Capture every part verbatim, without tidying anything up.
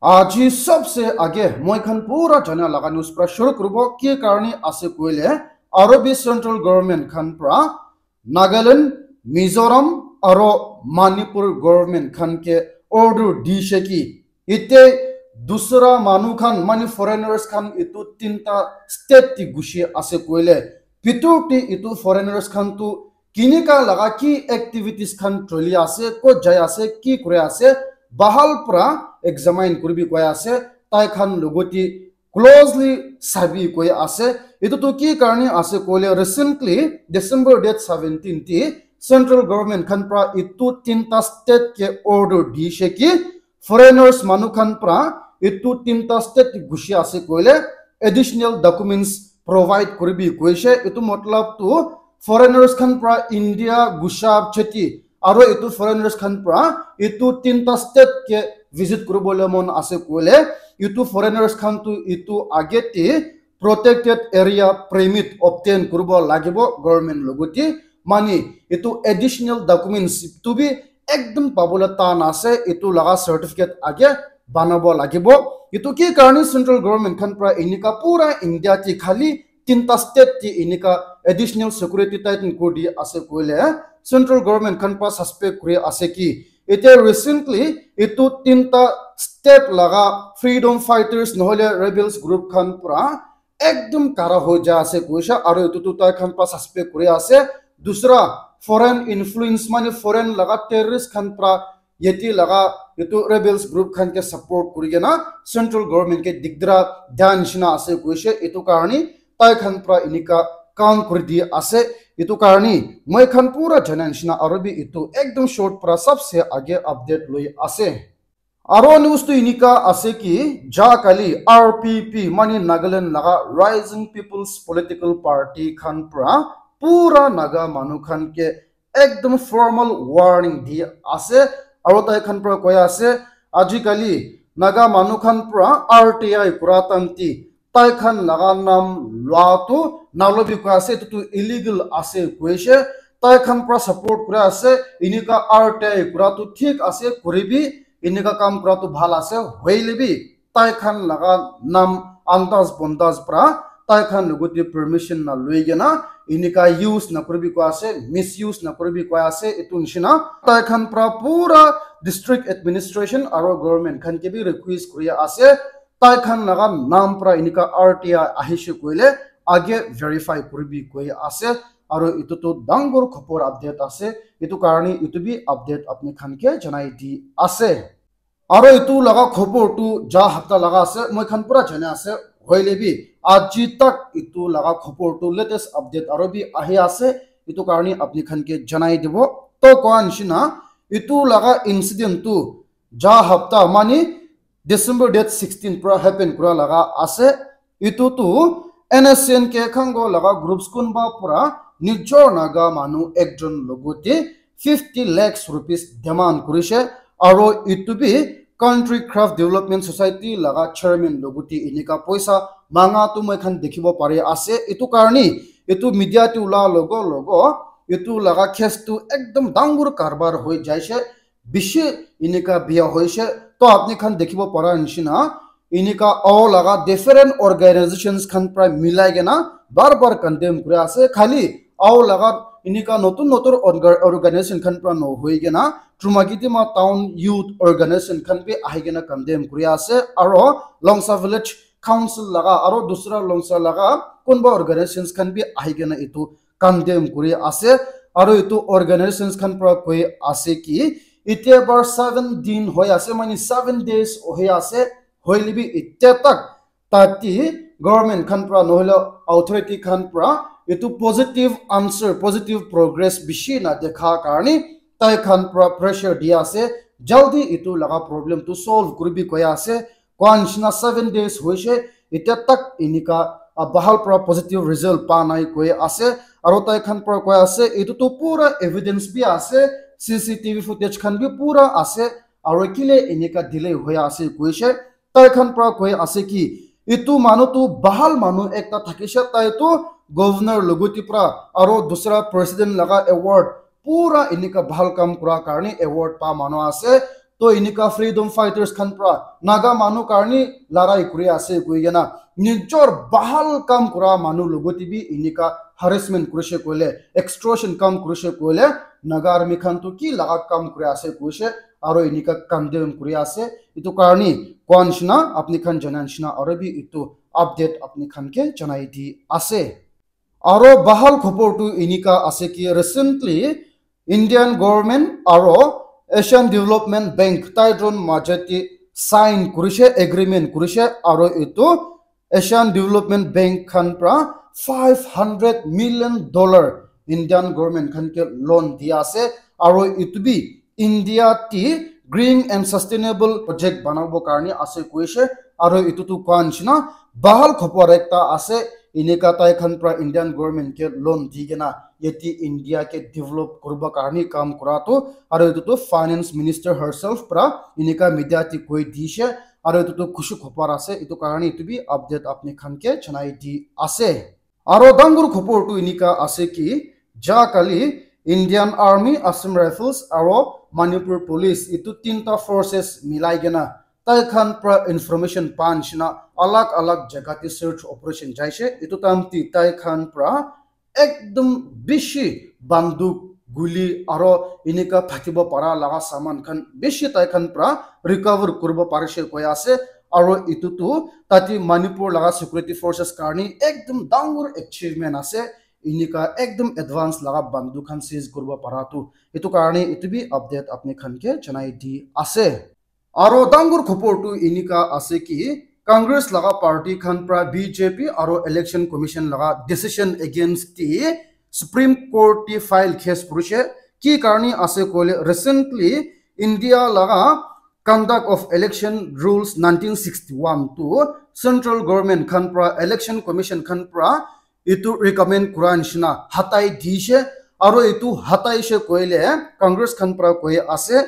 Aji sabse age moi khan pura jana laga news pra shuru kuribo, ki karne ase koile, aro bi central government khan pra Nagaland, Mizoram aro Manipur government khan ke order dishe ki ite dusra manu khan, mane foreigners khan itu tinta state ti gushi ase koile, bitor ti itu foreigners khan tu kinika laga ki activities khan choli ase, kot jai ase, ki kuri ase, bahal pra examine kuribi koi ase, tai khan logoti closely sabi koi ase. Itu tu ki karne ase koile, recently December date seventeen ti central government khan pra itu tinta state ke order dishe ki foreigners manu khan pra itu tinta state ti gushi ase koile additional documents provide kuribi koishe. Itu matlab tu foreigners khan pra India gusha cheti aro itu foreigners khan pra itu tinta state ke visit kuribole mon ase koile, itu foreigners khan tu itu age te protected area permit obtain kuribo lagibo government logoti, mane itu additional documents tu bi ekdum pabole tan ase, itu laga certificate age banabo lagibo. Itu ki karne central government khan pra enika pura India ti khali tinta state ti enika additional security tighten kuri di ase koile, central government khan pra suspect kuri ase ki ite recently itu tinta state laga freedom fighters nohole rebels group khan pra ekdum kara hoi ja ase koishe, aro itu tu tai khan pra suspect kuri ase. Dusra foreign influence, mane foreign laga terrorist khan pra yeti laga itu rebels group khan ke support kuri kena central government ke dikdra dia nishina ase koishe. Itu karne tai khan pra enika kam kuri di ase. Itu karne moi khan pura jana nishina aro bi itu ekdum short pra sabse age update loi ase. Aro news tu enika ase ki ja kali R P P, mane Nagaland laga Rising People's Political Party khan pra pura Naga manu khan ke ekdum formal warning di ase, aro tai khan pra koi ase, aji kali Naga manu khan pra R T I kura tanti tai khan laga nam lua tu nalobi koi ase, itu tu illegal ase koishe. Tai khan pra support kura ase, enika R T I kura tu thik ase, kuribi, enika kam kura tu bhal ase, hoile bi tai khan laga nam andas bondas pra tai khan logoti permission na loi kena enika use na kuribi koi ase, misuse na kuribi koi ase, itu nishina tai khan pra pura district administration aro government khan ke bi request kuri ase, tai khan laga nam pra enika R T I ahishe koile age verify kuribi koi ase, aro itu tu dangor khobor update ase, itu karne itu bi update apni khan ke janai di ase. Aro itu laga khobor tu ja hapta laga ase, moi khan pura jane ase, hoile bi aji tak itu laga khobor tu latest update aro bi ahi ase, itu karne apni khan ke janai dibo. To koa nishina, itu laga incident tu ja hapta mane December date sixteen pra happen kura laga ase. Itu tu N S C N K Khango laga groups kunba pura nijor Naga manu ekjon logote fifty lakhs rupees demand kurishe, aro itu bi Country Craft Development Society laga chairman logote enika poisa manga tu moi khan dikhibo pari ase. Itu karne itu media te ula logo logo itu laga case tu ekdum dangor karbar hoi jaishe, bishi enika biya hoishe. To apni khan dikhibo para nishina, enika ao laga different organizations khan pra milai kena bar bar condemn kuri ase. Khali ao laga enika notun notun orga-, organization khan pra no hoi kena Trumakitima Town Youth Organization khan bi ahi kena condemn kuri ase, aro Longsa Village Council laga aro dusra Longsa laga kunba organizations khan bi ahi kena itu condemn kuri ase, aro itu organizations khan pra koi ase ki, itia bar seven din hoi ase, mane seven days hoi ase, hoile bi itia tak tati government khan pra nohole authority khan pra itu positive answer, positive progress bishi na dekha karne tai khan pra pressure di ase, jaldi itu laga problem tu solve kuribi koi ase. Koa nishina seven days hoishe, itia tak enika, ah, bahal pra positive result pa nai koi ase. Aro tai khan pra koi ase, itu tu pura evidence bi ase, C C T V footage khan bi pura ase. Aro kile enika delay hoi ase koishe, tai khan pra koi ase ki, itu manu tu bahal manu ekta thakishe, tai tu governor logote pra aro dusra president laga award pura enika bahal kam kura karne award pa manu ase. To enika freedom fighters khan pra Naga manu karni larai kuri ase koi kena nijor bahal kam kura manu logote bi enika harassment kurishe koile, extortion kam kurishe koile, Naga army khan tu ki laga kam kuri ase koishe, aro enika condemn kuri ase. Itu karni koa nishina, apni khan jana nishina, aro bi itu update apni khan ke janai di ase. Aro bahal khobor tu enika ase ki recently Indian government aro Asian Development Bank taidron majati sign kurishe, agreement kurishe, aro itu Asian Development Bank khan pra five hundred million dollar Indian government khan ke loan dia ase, aro itu bi India ti green and sustainable project banabo karni ase koishe, aro itu tu koa nishina bahal khobor ekta ase, enika tai khan pra Indian government ke loan di kena yati India ke develop kuribo karni kam kura tu, aro itu tu finance minister herself pra enika media ti koi dishe, aro itu tu khushi khobor ase, itu karni itu bi update apni khan ke janai di ase. Aro dangor khobor tu enika ase ki, ja kali Indian Army, Assam Rifles aro Manipur Police itu tinta forces milai kena tai khan pra information pa nishina alag alag jaga te search operation jaishe. Itu time te tai khan pra ekdom bishi banduk, guli aro enika phatibo para laga saman khan bishi tai khan pra recover kuribo parishe koi ase. Aro itu tu tate Manipur laga security forces karni ekdom dangor achievement ase. Enika ekdom advance laga banduk khan seize kuribo para tu. Itu karni itu bi update apni khan ke janai di ase. Aro dangor khobor tu enika ase ki Congress laga party khan pra B J P aro Election Commission laga decision against the Supreme Court ti file case kurishe. Ki karni ase koile recently India laga Conduct of Election Rules nineteen sixty-one tu central government khan pra, Election Commission khan pra itu recommend kura nishina hatai dishe, aro itu hataishe koile Congress khan pra koi ase,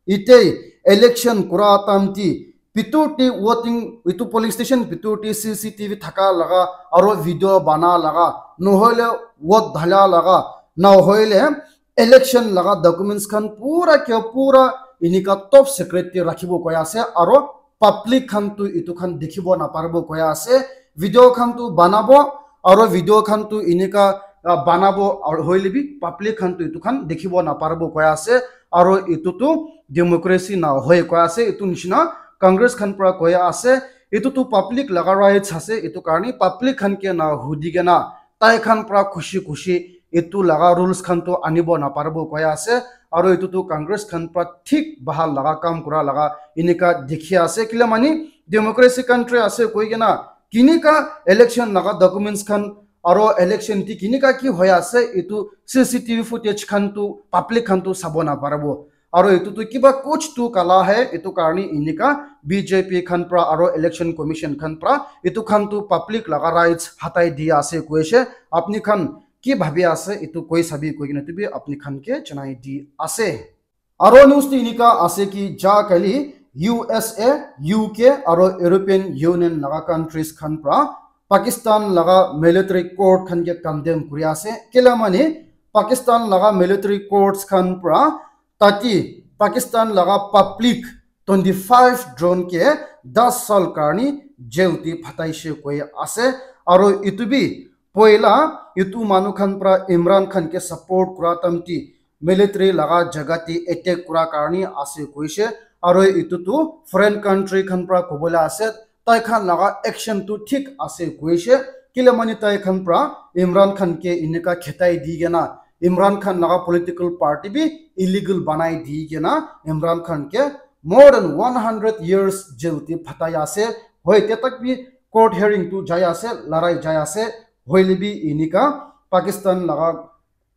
ite election kura time te bitor te voting, itu polling station bitor te C C T V thaka laga aro video bana laga, nohoile vote dhala laga, nohoile election laga documents khan pura ke pura enika top secret te rakhibo koi ase, aro public khan tu itu khan dikhibo naparibo koi ase. Video khan tu banabo, aro video khan tu enika, ah, banabo, aro hoile bi public khan tu itu khan dikhibo naparibo koi ase. Aro itu tu democracy na hoi koi ase. Itu nishina Congress khan pra koi ase, itu tu public laga rights ase, itu karni public khan ke na hudi kena tai khan pra khushi khushi itu laga rules khan tu anibo naparibo koi ase. Aro itu tu Congress khan pra thik bahal laga kam kura laga enika dikhi ase. Kile mani democracy country ase koi kena kinika election laga documents khan aro election ti kinika ki hoi ase itu C C T V footage khan tu public khan tu sabo naparibo. Aro itu tu kiba kuch tu kala hai, itu karni enika B J P khan pra aro Election Commission khan pra itu khan tu public laga rights hatai di ase koishe. Apni khan ki bhabi ase itu koi sabi koi kena tu bi apni khan ke janai di ase. Aro news tu enika ase ki ja kali U S A, U K aro European Union laga countries khan pra Pakistan laga military court khan ke condemn kuri ase. Kila mani Pakistan laga military courts khan pra tate Pakistan laga public twenty five jon ke das sal karni jail te phataishe koi ase. Aro itu bi poila itu manu khan pra Imran Khan ke support kura time te military laga jaga te attack kura karni ase koishe. Aro itu tu foreign country khan pra kobole ase, tai khan laga action tu thik ase koishe. Kile mani tai khan pra Imran Khan ke enika khetai di kena Imran Khan laga political party bi illegal banai di kena Imran Khan ke more than one hundred years jail te phatai ase. Hoi te tak bi court hearing tu jai ase, larai jai ase. Hoile bi enika Pakistan laga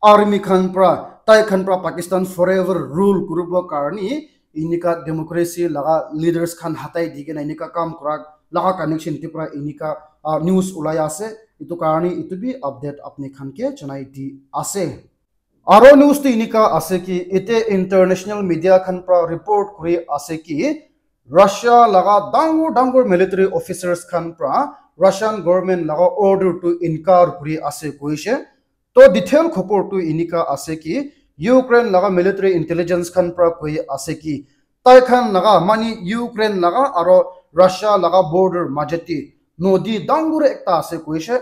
army khan pra, tai khan pra Pakistan forever rule kuribo karni enika democracy laga leaders khan hatai di kena enika kam kura laga connection te pra enika, ah, news ulai ase. Itu karni itu bi update apni khan ke janai di ase. Aro news tu enika ase ki ite international media khan pra report kuri ase ki Russia laga dangor dangor military officers khan pra Russian government laga order tu inkar kuri ase koishe. To detail khobor tu enika ase ki Ukraine laga military intelligence khan pra koi ase ki Tai khan laga mani Ukraine laga aro Russia laga border majete nodi dangor ekta ase koishe.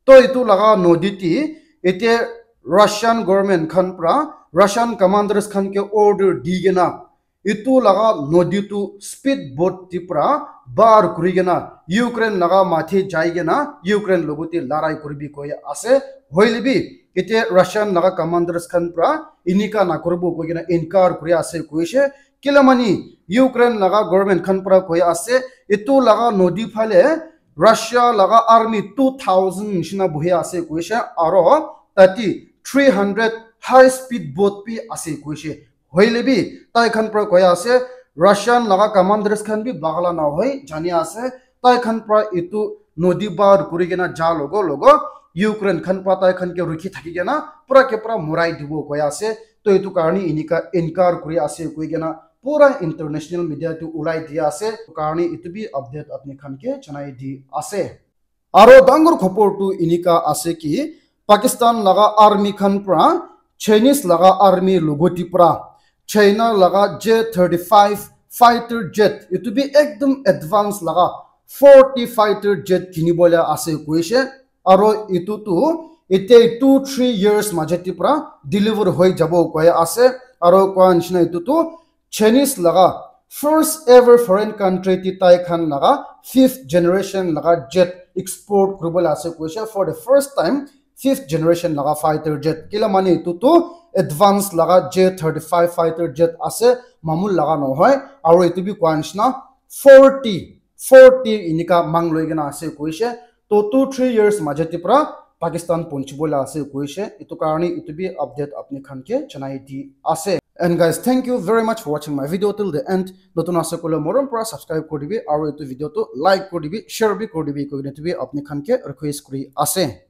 To etu laga nodi te ete Russian government khan pra Russian commanders khan ke order di kena etu laga nodi tu speed boat te pra bar kuri kena Ukraine laga mathe jai kena Ukraine logote larai kuribi koi ase. Hoile bi ete Russian laga commanders khan pra inika na kuribo koi kena inkar kuri ase koishe. Kila mani Ukraine laga government khan pra koi ase etu laga nodi phale Russia laga army two thousand nishina buhi ase koishe aro tati three hundred high speed boat bi ase koishe. Hoile bi tai khan pra koi ase Russian laga commanders khan bi bagala na hoi jani ase tai khan pra etu nodi par kuri kena ja logo logo Ukraine khan pra tai khan ke rukhi thaki kena pura ke pura murai dibo koi ase. To etu karni inika inkar kuri ase koi kena pura international media tu ulai dia ase. Karni etu bi update apni khan ke janai di ase. Aro dangor khobor tu inika ase ki Pakistan laga army khan pra Chinese laga army logoti pra China laga J thirty-five fighter jet etu bi ekdom advance laga forty fighter jet kinibole ase koishe. Aro etu tu ete two three years majete pra deliver hoi jabo koi ase. Aro koa nishina etu tu Chinese laga first ever foreign country ti tai khan laga fifth generation laga jet export kuribole ase koishe for the first time. Fifth generation laga fighter jet kila mani etu tu advance laga J thirty-five fighter jet ase mamul laga nohoi. Aro etu bi koa nishina forty forty inika mang loi kena ase koishe. To two three years majete pra Pakistan punchibo la ase koishe. Etu karni etu bi update apni khan ke janai di ase. And guys, thank you very much for watching my video till the end. Notun ase kole morom pra subscribe kuri dibi aro etu video tu like kuri dibi share bi kuri dibi koi kena etu bi apni khan ke request kuri ase.